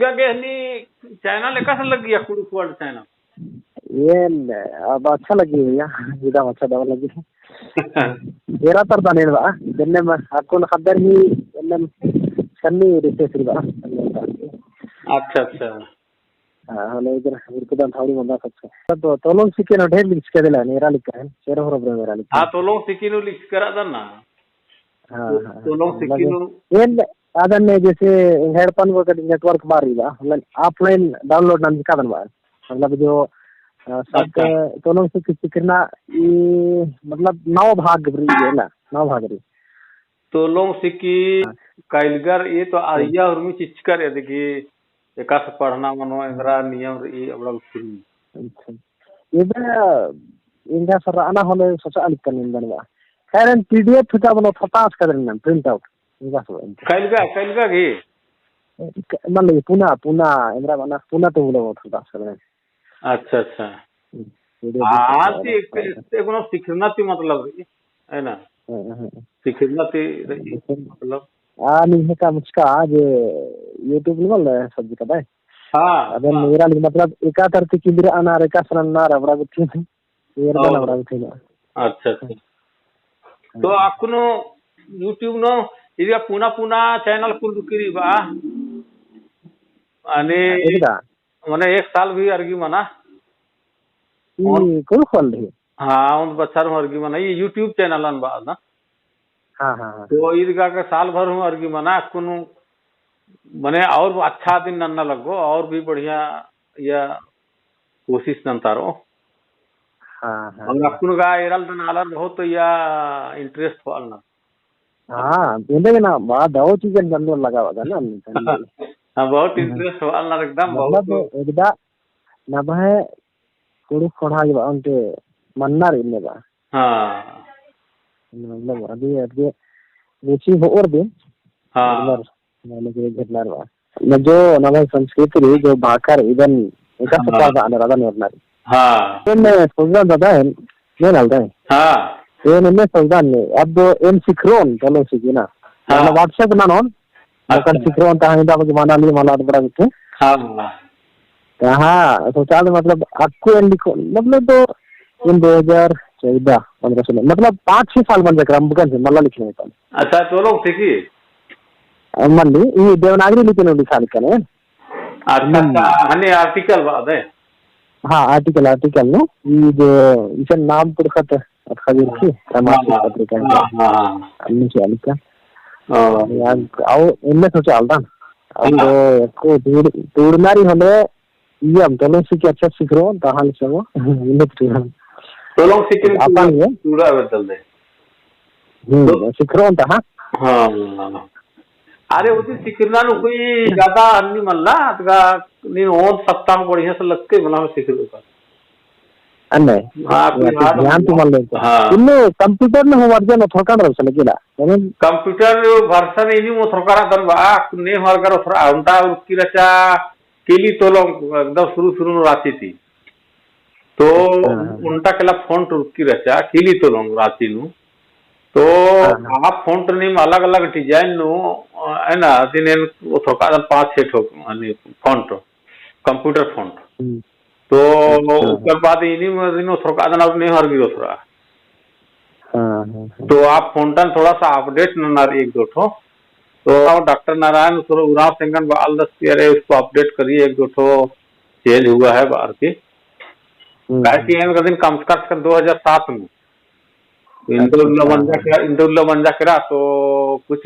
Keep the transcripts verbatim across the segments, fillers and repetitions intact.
इगा गे हनी channel एकासे लग्गिया, कुँड़ुख़ World channel? एन, अब अच्छा लग्गी भैया, एकदम अच्छा दवा लग्गी। एरा तर दनेन बा, जन्ने में अक्कुन ख़द्दर ही, जन्ने में सन्नी रिश्ते फिर बा। अच्छा, अच्छा। हाँ, होले इधर उरकदन थोड़ी बंदा सबसे। तब तोलोंग सिक्की नू ढेर लिखचका देला, एरा लिखा है, चेरो हरो ब्रो एरा लिखा है। हाँ, तोलोंग सिक्की नू लिखचका रअदन ना। हाँ, तो-, हाँ, तोलोंग हाँ, सिक्की मतलब नू। एन, अदन ने जैसे एंग्है एड़पन बो कटी network बा रई बा, मतलब offline download नंजकादन बा। मतलब जो, अ, सब अच्छा। तोलोंग सिक्की सिखरना ई, मतलब नौ भाग रई है ना, नौ भाग रई। तोलोंग सिक्की हाँ। काइलगर ई तो आ, हम्म। इया उर्मी चिचकर ए देखी एकासे पढ़ना मनो एन्दरा नियम रई अबड़ा उठिन। अच्छा। एबे एंगा सरना होले सोचा लिखकन एन्दन बा। खैर एन PDF फिटा बनो फटास कदर एन्दन print out। एंगा सो एन्दन। काइलगा, काइलगा गे? क-, मतलब ये पुना, पुना, एन्दरा बना पुना तो बोले बहुत फटास कदर। अच्छा, अच्छा। हम्म, PDF हाँ, फिटा ती बनो एक, फटास। एक, एक बनो सिखरना ती मतलब रई, है ना? हाँ, हाँ, हाँ। सिखरना ती रई, लेकिन मतलब। आ, निम्है का मुचका जे YouTube नू मल्ला subject अदय। हाँ, अबे हाँ। मेरा लिए मतलब एका तरती किंदिरआ नर, एकासे नन्ना रअनर अबड़ा गुट्ठी। एरदन और अबड़ा गुट्ठी ना। अच्छा, अच्छा। हाँ। तो अक्कुन YouTube नू इदिया पुना पुना channel कुल उरखी रई बा। अने एकदा। मने एक साल भी अरगी मना। ई और कुँड़ुख़ World ही? हाँ, ओन्द बछर हूँ अरगी मना, ई YouTube channel अन बा ना। हाँ, हाँ, हाँ। तो ईद गा के साल भर हूँ अरगी मना, अक्कुन मने और अच्छा दिन नन्ना लग्गो, और भी बढ़िया या कोशिश नन्तारो। हाँ, हाँ, और हाँ। अक्कुन गा एरालदन आलर बहुत या interest होआलनर। हाँ, एन्देर ना, बा दव चीजन नन्ना लग्गा बा ना। हाँ, बहुत हम्म। Interest होआलनर एकदम, मतलब बहुत। एकदा नम्है कुँड़ुख़ ख़ोंड़हा गे बा ओन्टे मन्नर इन्ने बा। हाँ। मतलब अभी, अभी बेची होओर दे। हाँ। मतलब, माने के घेरनार बा। न जो नम्है संस्कृति रई, जो भाखा रई, इदन एका हाँ। सपा बा अनर अदन एरना रई। हाँ। एन सोचदन दादा, एन, एन आलदय। हाँ। एन एन्ने सोचदन ने, अब एन सिखरोन, तोलोंग सिक्की ना। हाँ। मतलब WhatsApp ननोन, मकन अच्छा। सिखरोन तहाँ इदा बगी मना लिए मला बड़ा बिते। हाँ, हाँ। तहाँ सोचा दे मतलब अक्कु एन लिखो, मतलब तो एन दो हजार चौदह, पन्द्रह से, मतलब पाँच छह साल मंजा केरा, अम्बकन से मला लिखने में पहले। अच्छा, तोलोंग सिक्की? अ, मल्ली, ई देवनागरी लिपि नू लिखा लिखा ने। अच्छा, हम्म। अच्छा, हने article बा दे? हाँ, article, article नू, ई जो इसन नाम पुरखत अतखा बिरखी, हाँ, त्रैमासिक हाँ, पत्रिका हाँ, के। हाँ, हाँ। अन्ने से लिखा। हाँ। यार, अउ एन्ने सोचा आलदन। अउ हाँ। को दूर, दूर नारी होले, इयम, तोलोंग सिक्की अच्छा सिखरो, तहाँ ले चलो। इन्ने तो चलो। तोलोंग सिक्की अपन ये। पूरा बदल दे। हम्म, तो सिखरो तहाँ। हाँ। अरे, उसी सिखरना नू कोई ज्यादा अन्नी मल्ला, अतगा नीन ओन सप्ताह बढ़िया से लग के मना सिखरो का। अन्ने। हाँ, कोई या तो hard ध्यान मल्ला। तो मल्ले तो। हाँ। इन्ने computer में हो version ओथरका रहा से लगे ला। यानी computer version इन्नी ओथरका रहा दन बा, ने हर कर ओथरा, उन्टा उरखी रहचा, किली तोलोंग एकदम शुरू शुरू नू रहची ती। तो हाँ, हाँ। उन्टा केला font उरखी रहचा, किली तोलोंग रहची नू। तो हाँ, हाँ। आ font नीम अलग-अलग design नू, अ, है ना, अदिन एन ओथरका दन पाँच छह ठो, यानी font, computer font। हम्म। तो हाँ, हाँ। ओकर बाद इन्नी में दिन ओथरका दन अब ने हर गिरो थोड़ा। हाँ, हाँ, हाँ। तो आ font न थोड़ा सा update नना रई एक दो ठो। तो डॉक्टर नारायण उराँव सेंगन बआलदस कि अरे उसको update करिए, एक दो ठो change हुआ है बार के। हम्म, काहे कि हम्म। एन कदिन कमचका रहचकन दो हजार सात में। इंदौर अच्छा, ला मंजा हाँ। केरा, इंदौर ला मंजा केरा तो कुछ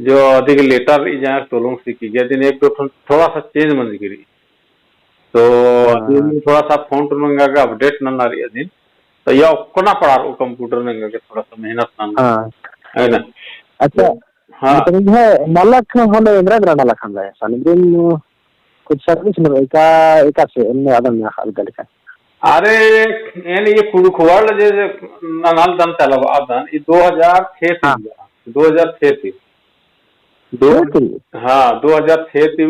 जो अधिक letter ई जाए तोलोंग सिक्की गे अदिन एक दो ठो थोड़ा सा change मंजकी रई। तो हाँ, अदिन हाँ। थोड़ा सा font नू एंगा गे update नना रई अदिन। तो या ओक्कना पड़ारओ computer नू एंगा गे थोड़ा सा मेहनत नना। हाँ। है ना? अच्छा, तो, हाँ। मतलब ये नलख होले एन्दरा एन्दरा नलख नंदय, सानी दिन कुछ service नू एका, एकासे एन्ने अदन या हाल गल का। अरे, एन ये कुँड़ुख़ World जे, जे ननालदन चलाबअदन, ई दो हजार छह ती हाँ। बा, दो हजार छह ती। दो, छह ती? हाँ, दो हजार छह ती,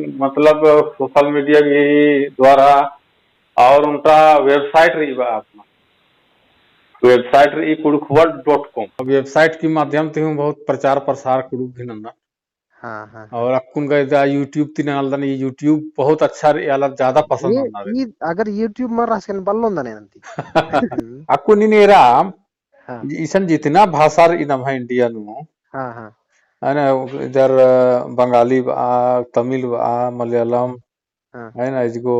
मतलब, social media के द्वारा और उन्टा website रई बा अपना। Website रई कुँड़ुख़ World dot com। Website के माध्यम ती हूँ बहुत प्रचार प्रसार कुँड़ुख़ भी नंदन। हाँ, हाँ, हाँ। और अक्कुन गा इदा YouTube ती नंगालदन, ई YouTube बहुत अच्छा रई, आलर ज्यादा पसंद ये, नन्ना रई। ई अगर YouTube मल रहचकन बल्लोन दने नन्ती। हम्म। अक्कुन नीन एरा, हाँ। इसन जितना भाषा रई नम्है India नू, हाँ, हाँ। है ना, इधर, अ, बंगाली बा, तमिल बा, मलयालम, हाँ। है ना, इजगो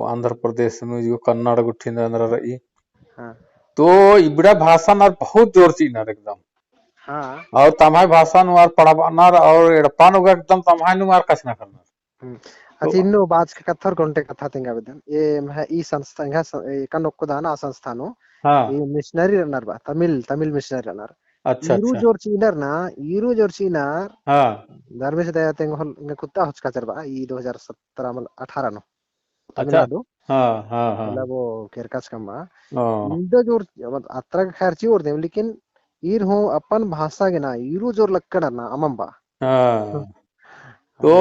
आंध्र प्रदेश नू, इजगो कन्नड़ गुट्ठिन आंध्र रई। हाँ। तो इबड़ा भाषा नू आर बहुत जोर चिअनर एकदम। हाँ। और तम्है भाषा नू आर पढ़ाबअनर और एड़पा नू गा एकदम तम्है नू आर कछनखरनर। हम्म। तो अच्छा, इन्नु बाचका कत्था और ओन्टे कत्था तेंगा बेद्दन। ये एम्है ई संस्था, एंग्है स-, एका नू ओक्कदन आ संस्था नू, हाँ। ई missionary रअनर बा, तमिल, तमिल missionary रअनर। अच्छा, ईरू अच्छा। जोर चिअनर ना, ईरू जोर चिअनर। हाँ। धर्मेस दया ती एंगा होल, एंगा कुत्ता होचका चर बा, ई दो हजार सत्रह मल अठारह नू। अच्छा। तमिलनाडु। हाँ, हाँ, हाँ। मतलब वो केरकाचकम बा। हाँ। ईरू जोर, मतलब अत्रा गा खैर चिओर दिम, लेकिन ईर हूँ अपन भाषा गे ना, ईरू जोर लक्कड़र ना, अमम बा। हाँ। तो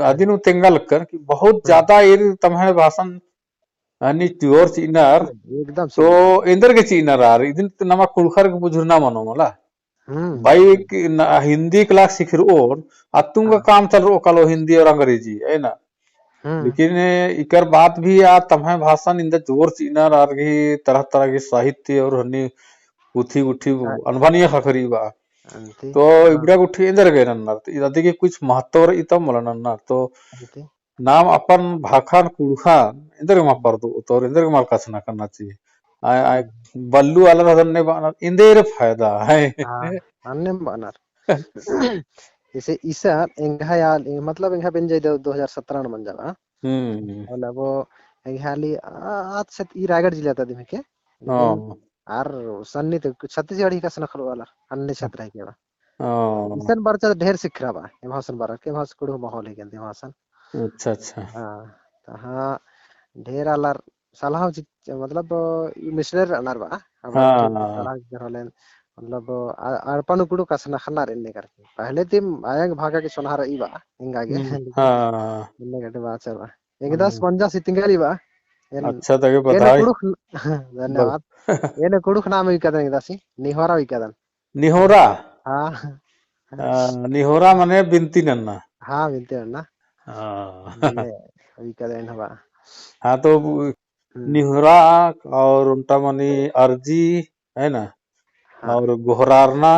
अदिन हूँ तेंगा लक्कर कि बहुत हाँ। ज्यादा ईर तम्है भाषन अन्नी जोर चिअनर, एकदम तो सही। एन्देरगे चिअनर आर, इदिन तो नमा कुँड़ुख़र गे बुझुरना मनो मला। हम्म। भाई कि न, हिंदी class सिखरओर, अत्तुम गा हाँ। काम चलरओ कालो हिंदी और अंग्रेजी, है ना? हम्म। लेकिन इकर बाद भी आ तम्है भाषन इन्दा जोर चिअनर आर गही तरह तरह गही साहित्य और हन्नी पुथी गुट्ठी हाँ। अनभनिया ख़क्खरी बा। अन्ती। तो हाँ। इबड़ा गुट्ठी एन्देरगे नन्नर, तो इदा दिगे कुछ महत्व रई तब मला नन्नर, तो अन्ती। नाम अपन भाखन कुँड़ुख़न एन्देरगे मल परदोत और एन्देरगे मल कछनखरना चाहिए। आय, आय, हम्म। बल्लू आलर हदन ने बअनर, एन्देर फायदा है। हाँ, अन्नेम बअनर। इसे इसन एंग्है आल, मतलब एंग्है बेंजा दो, दो हजार सत्रह नू मंजा बा। हम्म। और अब एंग्है आली, आ, आज से ई रायगढ़ जिला ता दिम हेके। लेकिन हाँ। आर सन्नी तो छत्तीसगढ़ी कछनखरओ आलर, अन्ने हाँ। क्षेत्र हेके बा। हाँ। इसन बरचा ढेर सिखरा बा, एम्है सन बरर के, एम्है सन कुँड़ुख़ माहौल हेके अन्ती एम्है सन। अच्छा, अच्छा। हाँ, तो हाँ, ढेर आलर सलाह चिच्च-, मतलब, ई missionary रअनर बा, अब हाँ, ठीक हाँ। सलाह चिच्चर होलेन, मतलब, आ, एड़पा नू कुँड़ुख़ कछनखरनर एन्ने करके। पहले ती अयंग भाखा गे चोन्हा रई बा, एंगा गे। हम्म, हाँ। एन्ने करके बाचर बा। एंगदस हम्म। मंजस इतिंगाली बा। एन, अच्छा, तगे एन बधाई। कुँड़ुख़, धन्यवाद। बस। एन कुँड़ुख़ नाम उइकादन एंगदस, निहोरा उइकादन। निहोरा? हाँ। आ, निहोरा मने बिनती नन्ना। हाँ, बिनती नन्ना। हाँ। मने उइकादन हवा। हाँ, तो हम्म। निहोरा और ओन्टा मनी अर्जी, है ना? हाँ। और गोहरारना,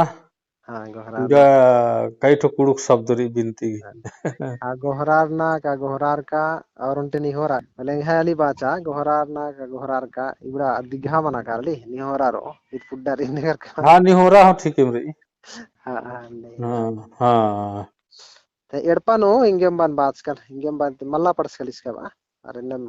हाँ, गोहरारना। पूरा कई ठो कुँड़ुख़ शब्द रई बिनती। हाँ। हाँ, गोहरारना का, गोहरारका, और ओन्टे निहोरा। बोले, एंग्है आली बाचा, गोहरारना का, गोहरारका, इबड़ा दिग्गा मना कारली, निहोरा रओ, ईद पुड्डा रई एन्ने करका। हाँ, निहोरा हूँ ठीक एम रई। हाँ, हाँ, निहोरा। हाँ, हाँ। ते एड़पा नू, एंगेम बअन बाचकन, एंगेम बअन ते मल्ला पढ़चका लिखचका बा। अरे नम,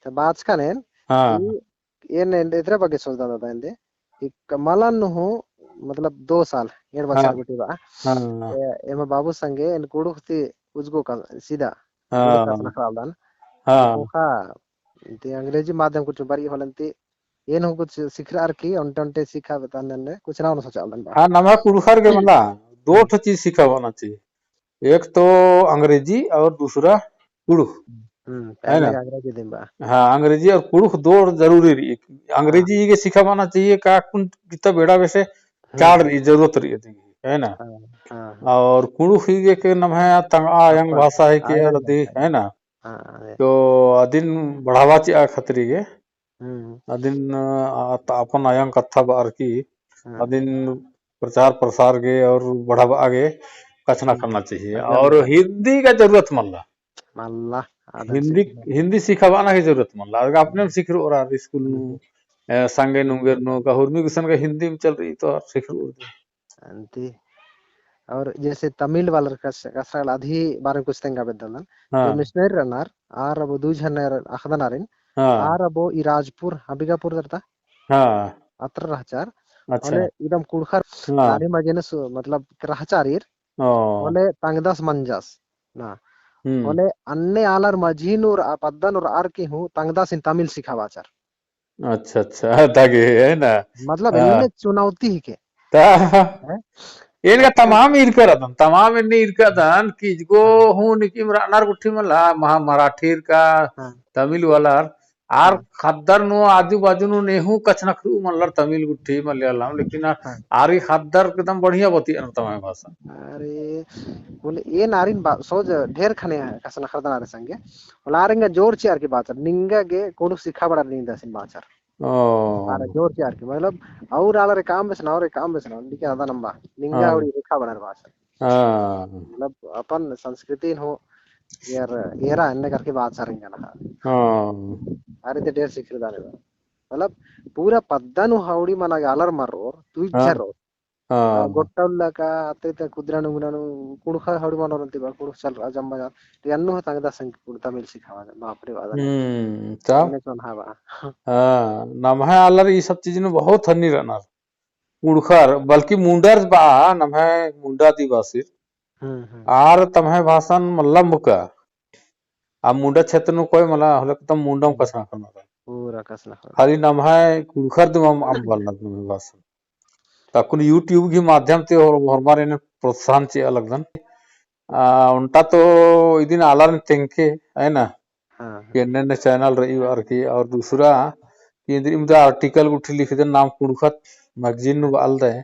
ते बाचकन एन, हाँ। कि एन, एन एन्देर बग्गे सोचदन दादा एन्देर, कि क-, मलम नू हूँ, मतलब, दो साल, एंड़ बछर हाँ। गुट्ठी बा। हाँ। ए, एम्है बाबू संगे एन कुँड़ुख़ ती उजगो का सीधा, हाँ। कुँड़ुख़ कछनखरालदन। हाँ। तो ख़ोख़ा, ती अंग्रेजी माध्यम कुछ बरई होले ती, एन हूँ कुछ सिखरअर की, ओन्टे ओन्टे सिखाबअदन एन्ने, कुछ नाम सोचालदन बा। हाँ, नम्है कुँड़ुख़र गे मला, दो हम्म। ठो चीज सिखाबअना चाहिए। एक तो अंग्रेजी और दूसरा कुँड़ुख़, हम्म, है पहले ना? अंग्रेजी दिम बा। हाँ, अंग्रेजी और कुँड़ुख़ दो जरूरी रई। हाँ। अंग्रेजी गे सिखाबअना चाहिए, का कुन किताब एड़ा बेसे हम्म। चाड़ रई, जरूरत रई, है ना? हाँ, हाँ, हाँ। और कुँड़ुख़ ही के नम्है तंगआ हाँ, अयंग भाषा हेके, हाँ, अयंग अदी, भाषा है। है ना? हाँ, अदे। तो अदिन बढ़ावा चिआ खतरी गे। हम्म। अदिन, अ, त अपन अयंग कत्था बअर की, हम्म। अदिन प्रचार प्रसार गे और बढ़ाबआ गे कछनखरना हम्म। चाहिए। एकदम, और एकदम। हिंदी का जरूरत मल्ला। मल्ला, आदम हिंदी, सीखना। हिंदी सिखाबअना की जरूरत मल्ला। अगर अपने हम्म। सिखरओर आर स्कूल नू, हम्म। अ, संगे नुंगेर नू, का हुरमी गुसन का हिंदी में चल रई तो आर सिखरओर। अन्ती। और जैसे तमिल वालर कस-, कसरा वाला अदी बारे में कुछ तेंगा बेद्दन। हाँ। तो missionary रअनर, आर अबो दू झन अख़दन आरिन, हाँ। आर अबो ई राजपुर, अंबिकापुर तरता? हाँ। अतरा रहचर। अच्छा। होले एकदम कुँड़ुख़र हाँ। नारी मझी नू सु-, मतलब रहचर ईर। ओ। होले तंगदस मंजस ना। हम्म। होले अन्ने आलर मझी नू र-, पद्दा नू रअर की हूँ तंगदसिन तमिल सिखाबाचर। अच्छा, अच्छा, अदगे, है ना? मतलब, हाँ। एन्ने चुनौती हेके। ता, हैं? एन का अच्छा। तमाम ईरका रअदन, तमाम एन्ने ईरका रअदन, कि इजगो हाँ। हूँ निकिम रअनर गुट्ठी मला, महा-, मराठीर का, हाँ। तमिल वालर, आर हाँ। ख़द्दर नू आजू बाजू नू नेहूँ कछनखरऊ मल्लर तमिल गुट्ठी मलयालम, लेकिन आ-, हाँ। आर ई ख़द्दर एकदम बढ़िया बतियनर तम्है भाषा। अरे, बोले एन आरिन बा-, सोच ढेर खने कछनखरदन आर संगे। बोले आर एंगा जोर चिअर की बाचर, निंगा गे कुँड़ुख़ सिखाबड़ार नीन दसिन बाचर। ओ। आर जोर चिअर की, मतलब, और आलर काम बेसना, और काम बेसना, निके आदा नम्बा, निंगा हाँ। और रेखा बनार बाचर। हाँ। मतलब, अपन संस्कृति हो, यार, एरा एन्ने करके बाचर एंगन हा। हाँ। अरे, ते ढेर सिखरदान बा। मतलब, पूरा पद्दा नू हौड़ी मना गे आलर मर्रोर, तुइ हाँ। झर्रोर। हाँ। गोट्टा उल्ला का, अते ते कुदरा नू गुना नू, कुँड़ुख़ा हौड़ी मर्रोर अन्ती बा, कुँड़ुख़ चल रहा, जम्मा जात। ते अन्नु हा तंगदा संग कुँड़ुख़ तमिल सिखावा, बाप रे, बादा ने। हम्म, तब? अन्ने चोन्हा बा। हाँ, नम्है आलर ई सब चीज नू बहुत हन्नी रअनर। कुँड़ुख़र, बल्कि मुंडर बा, नम्है मुंडा आदिवासिर। हम्म, हम्म। आर तम्है भाषन मल्ला मुका। आ मुंडा क्षेत्र नू कोई मला होले एकदम मुंडम कछनखरनर। पूरा कछनखरनर। खाली नम्है कुँड़ुख़र दिम अम्बलनर नम्है भाषन। तकुन YouTube गही माध्यम ती होर-, होरमर एन्ने प्रोत्साहन चिआ लगदन। आ, ओन्टा तो इदिन आलारिन तेंगके, है ना? हाँ, हाँ। कि एन्ने एन्ने channel रई बअर की, और दूसरा कि इन्द्रिम दा article गुट्ठी लिखदन नाम कुँड़ुख़त magazine नू बआलदय।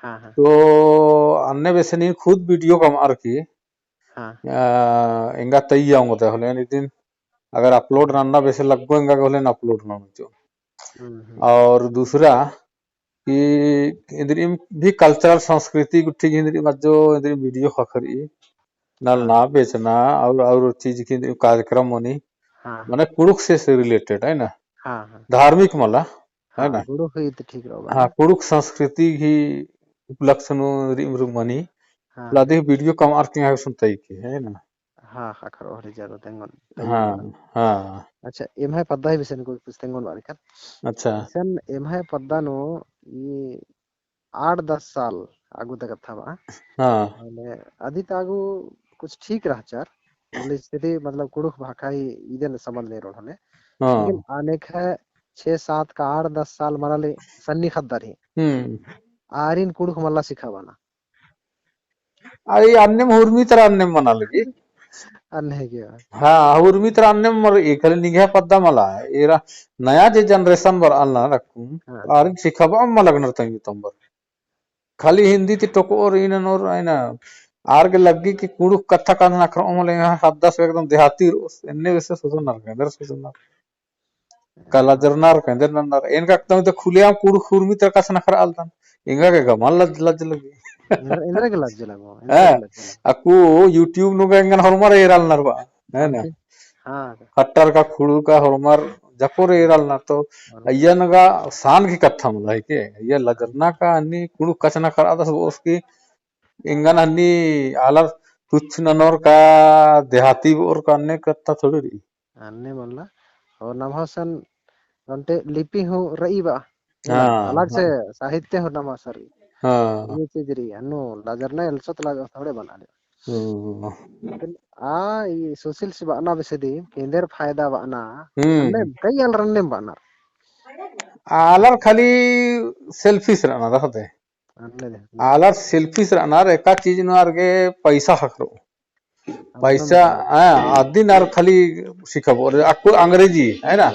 हाँ, हाँ। तो अन्ने बेसे नीन खुद video कमअर की, हाँ। आ, एंगा तइया ओंगदय होले, इदिन अगर upload नन्ना बेसे लग्गो एंगा होले न upload नन्ना जो। हम्म, हम्म। और दूसरा कि इन्द्रिम भी cultural संस्कृति गुट्ठी गही इन्द्रिम अज्जो इन्द्रिम video ख़क्खरई। नलना, हाँ। बेचना और, और चीज गही इन्द्रिम कार्यक्रम मनी। हाँ। मने कुँड़ुख़ से, से related, है ना? हाँ, हाँ। धार्मिक मला, है हाँ, ना? कुँड़ुख़ ही तो ठीक रहो हाँ, बा। कुँड़ुख़ संस्कृति गही उपलक्ष्य नू इन्द्रिम मनी। हाँ। लदी video कमअर की एंगा सुनतई की, है ना? हाँ, ख़क्खरओ हरे जरूर तेंगोन, तेंगोन हाँ, बा। हाँ। अच्छा, एम्है पद्दा ही बिसेन कुछ, कुछ तेंगोन बारी कर। अच्छा। बिसेन एम्है पद्दा नू ई आठ दस साल आगू ता कत्था बा। हाँ। माने अदी ता आगू कुछ ठीक रहचर। बोले स्थिति मतलब कुँड़ुख़ भाखा ही इदन संबंध नहीं रओन होले। हाँ। लेकिन आनेक है छह सात का आठ दस साल मना ले सन्नी ख़द्दर ही। हम्म। आरिन कुँड़ुख़ मल्ला सिखाबअना। अरे, अन्नेम हुरमी तरा अन्नेम मना लगी। अन्ने है क्या? हाँ, हुरमी तरा अन्नेम मर, एकले निंग्है पद्दा मला। एरा नया जे generation बरआ लगनर अक्कुन, हाँ। आरिन सिखाबआ मल लगनर तंग्यो तम्बर। खाली हिन्दी ती टोकओर इननोर, है ना, आर गे लग्गी कि कुँड़ुख़ कत्था कछनखरओ मले, हाँ, हद्दा से एकदम देहाती रओस, एन्ने बेसे सोचनर, एन्देर सोचनर। का लजरनर का एन्देर नन्नर। एन का एकदम तो खुलेआम कुँड़ुख़ हुरमी तरा कछनखरआ लगदन। एंगा गे गा मल लज, लज लगी। एन्देर, एन्देर गे लज लगो, एन्देर हाँ, गे लज लगो। अक्कु YouTube नू गा एंगन होरमर एरा लगनर बा, है ना? हाँ। ख़ट्टर का खुड़ू का होरमर जकोर एरा लगनर तो हाँ। अइय्या नू गा सान की कत्था मला है के? अइय्या लजरना का अन्ने कुँड़ुख़ कछनखरआदस बओस की एंगन हन्नी आलर तुच्छ ननोर का देहाती बओर का अन्ने कत्था थोड़ी रई। अन्ने मल्ला। और नम्है सन ओन्टे लिपि हूँ रई बा। है ना? हाँ, अलग से हाँ। साहित्य हूँ नम्है सन रई। हाँ। ये चीज रई। अन्नु लजरना एल्सो तो लजर थोड़े बना ले। हम्म। लेकिन आ, ई social से बअना बेसे दी, केन्देर फायदा बअना। हम्म। अन्ने कई आलर अन्ने बअनर। आलर खाली selfish रअनर, दखदे। अन्ने दे। आलर selfish रअनर, एका चीज नू आर गे पैसा ख़क्खरओ। पैसा, हाँ, अदिन आर खाली सिखाबओ। अक्कु अंग्रेजी, है ना?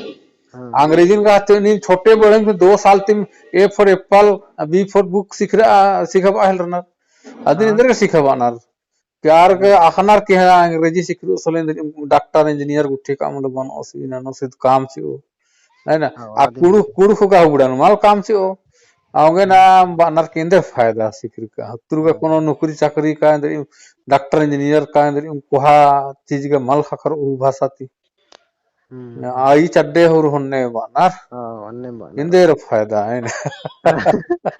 हाँ। अंग्रेजी नू कहते नीन छोटे बड़े में दो साल तिम A for apple, B for book सिखरआ, सिखाबआ हेलरनर। अदिन हाँ। एन्देर गे सिखाबअनर। कि आर गे हाँ। अख़नर कि हाँ, अंग्रेजी सिखरओस होले डॉक्टर, इंजीनियर गुट्ठी काम ले बनओस, इन्ना नू सिद्ध काम चिओ। है ना? हाँ, आ आदिन कुँड़ुख़, कुँड़ुख़ गा हुबड़ा नू मल काम चिओ। आ औंगे ना बअनर कि एन्देर फायदा सिखरका। तुरगा हाँ। कोनो नौकरी चाकरी का एन्देर, डॉक्टर इंजीनियर का एन्देर, कोहा चीज गा मल ख़क्खरओ भाषा ती। हम्म। आ ई चड्डे हुर होन्ने बअनर। हाँ, अन्ने बअनर। एन्देर फायदा है ना।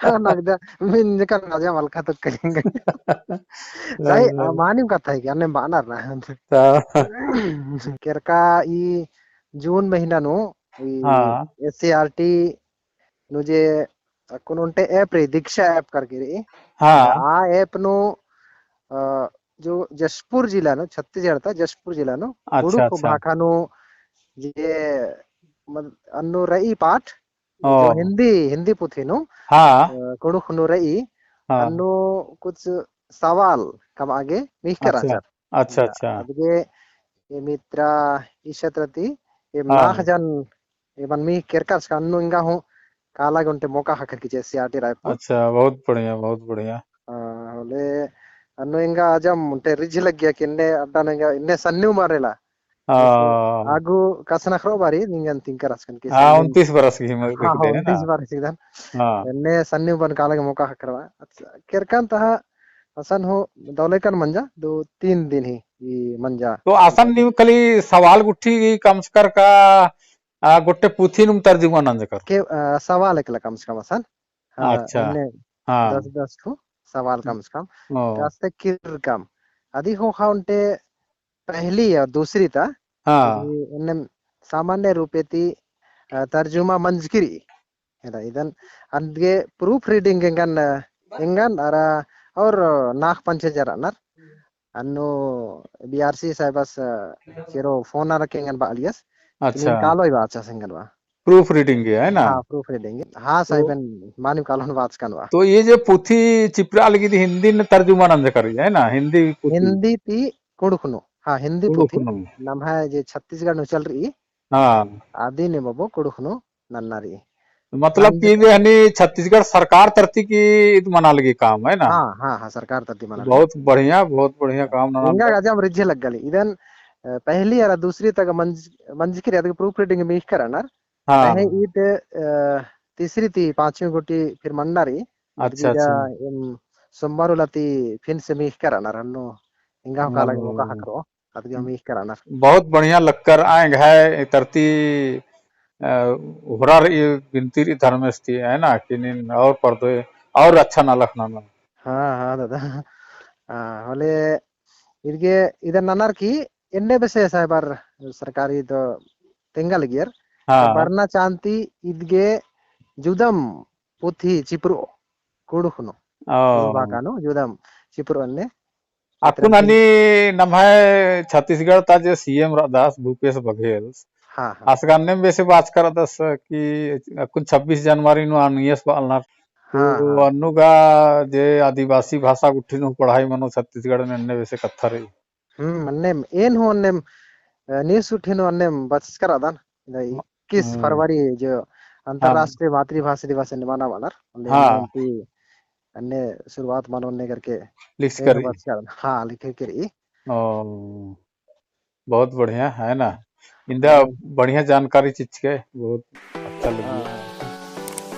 हाँ, नगदा, मिन जका राजा मलका तो करेंगे। सही, आ, मानिम कत्था है कि अन्ने बअनर ना। हाँ। केरका ई जून महीना नू ई हाँ। SCERT नू जे अक्कुन ओन्टे app रई, दीक्षा app करके रई। हाँ। आ app नू, अ, जो जशपुर जिला नू, छत्तीसगढ़ ता जशपुर जिला नू, अच्छा, कुँड़ुख़ अच्छा। भाखा नू जे, मत-, अन्नु रई पाठ, जो ओ। हिन्दी, हिन्दी पुथी नू, हाँ। अ, कुँड़ुख़ नू रई, हाँ। अन्नु कुछ सवाल कमआ गे मिखकर अच्छा। रहचर। अच्छा, अच्छा। अदगे एम इतरा ई क्षेत्र ती, एम हाँ। नाख़ जन एमन मीख़ केरका रहचकन, अन्नु एंगा हूँ काला गे ओन्टे मौका ख़क्खरकी जे SCERT रायपुर। अच्छा, बहुत बढ़िया, बहुत बढ़िया। हाँ, होले अन्नु एंगा अजम ओन्टे रिझ लग्गिया कि एन्ने अड्डा नू एंगा एन्ने सन्निम मरेला। हाँ। आगू कछनखरओ बारी निंगन तिंकर रहचकन कि हाँ, सन्निम। उनतीस बरस की उम्र हाँ, हाँ, है ना? उनतीस बरस की दन। हाँ। एन्ने सन्निम बरन काला गे मौका ख़क्खरआ। अच्छा, केरकन तहा असन हूँ दव लेकन मंजा, दो तीन दिन ही ई मंजा। तो असन नीम खाली सवाल गुट्ठी कमचकर का, आ, गोट्टे पुथी नुम तर्जुमा नंजकर? के, आ, सवाल एकला कम से कम असन। हाँ, अच्छा। एन्ने हाँ। दस, दस ठो सवाल कम से कम। ओ। दस ते किर्रकम। अदी ख़ोख़ा ओन्टे पहली या दूसरी ता, हाँ। अदी एन्ने सामान्य रूपे ती, आ, तर्जुमा मंजकी रई। है ना, इदन अन्दगे proof reading एंगन, एंगन अरा और नाख़ पंचे जरा नर। अन्नु BRC साहेबस चेरो phone नर के एंगन बालियस। अच्छा। नीन कालोय बाचस एंगन बा। Proof reading है ना? हाँ, proof reading। हाँ, तो साहेबन मानिम कालोन बाचकन बा। तो ये जो पुथी चिपरा लगी थी हिंदी ने तर्जुमा नंजकर है ना? हिंदी पुथी। हिंदी ती कुँड़ुख़ नू। हाँ, हिंदी कुँड़ुख़ पुथी नू। नम्है जे छत्तीसगढ़ नू चल रई। हाँ। अदी ने बबो कुँड़ुख़ नू नन्ना रई। मतलब कि जे हनी छत्तीसगढ़ सरकार तरती की ईद मना लगी काम है ना? हाँ, हाँ, हाँ, सरकार तरती मना लगी। बहुत बढ़िया, बहुत बढ़िया काम नना एंगा लगी। गजब रिझे लग्गा ली। इदन, अ, पहली अरा दूसरी तक मंज-, मंजकी रई, अदगे proof reading मीख़कर रअनर। हाँ। पहले ईद, अ, तीसरी ती पाँचवीं गुट्ठी फिर मन्ना रई। अच्छा, अच्छा। एम सोमवार उल्ला ती फिन से मीख़कर रअनर अन्नु एंगा हूँ काला गे मौका ख़क्खरओ। अदगे मीख़कर रअनर। बहुत बढ़िया लक्कर आएंग है तरती, अ, होरर ई बिनती रई धर्मेस ती, है ना, कि नीन और परदो, और अच्छा नलख नना। हाँ, हाँ, दादा। हाँ, होले इदगे इदन ननर की एन्ने बेसे साहेबर सरकारी तो तेंगा लगियर। हाँ। तो बरना चान्ती इदगे जुदम पुथी चिपरो कुँड़ुख़ नू। ओ। कुँड़ुख़ भाखा नू जुदम चिपरो अन्ने। अक्कुन हनी नम्है छत्तीसगढ़ ता जे CM रअदस भूपेश बघेल, हाँ, हाँ। आस गा अन्नेम बेसे बाचका रअदस कि अक्कुन छब्बीस जनवरी नू आनियस बअलनर। हाँ, तो हाँ। अन्नु गा जे आदिवासी भाषा गुट्ठी नू पढ़ाई मनो छत्तीसगढ़ में अन्ने बेसे कत्था रई। हम्म, अन्नेम, एन हूँ अन्नेम, अ, news गुट्ठी नू अन्नेम बचचका रअदन। इदा इक्कीस हाँ। फरवरी जो हाँ। अंतर्राष्ट्रीय मातृभाषा दिवस एन्ने मना बअनर। अन्ने हाँ। अन्नेम ती अन्ने शुरुआत मनो अन्ने करके लिखचका रई। बचचका रअदन। हाँ, लिखचका रई। ओ, बहुत बढ़िया, है ना? इन्दा हम्म। बढ़िया जानकारी चिच्चके, बहुत अच्छा लगी। हाँ।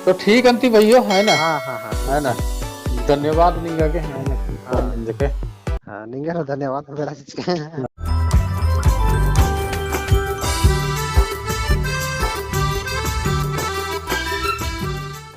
तो ठीक अन्ती भइयो, है ना? हाँ, हाँ, हाँ। है ना? धन्यवाद निंगा गे, है ना? हाँ। निंगा गे। हाँ, निंगा गे धन्यवाद, बेरा चिच्चके।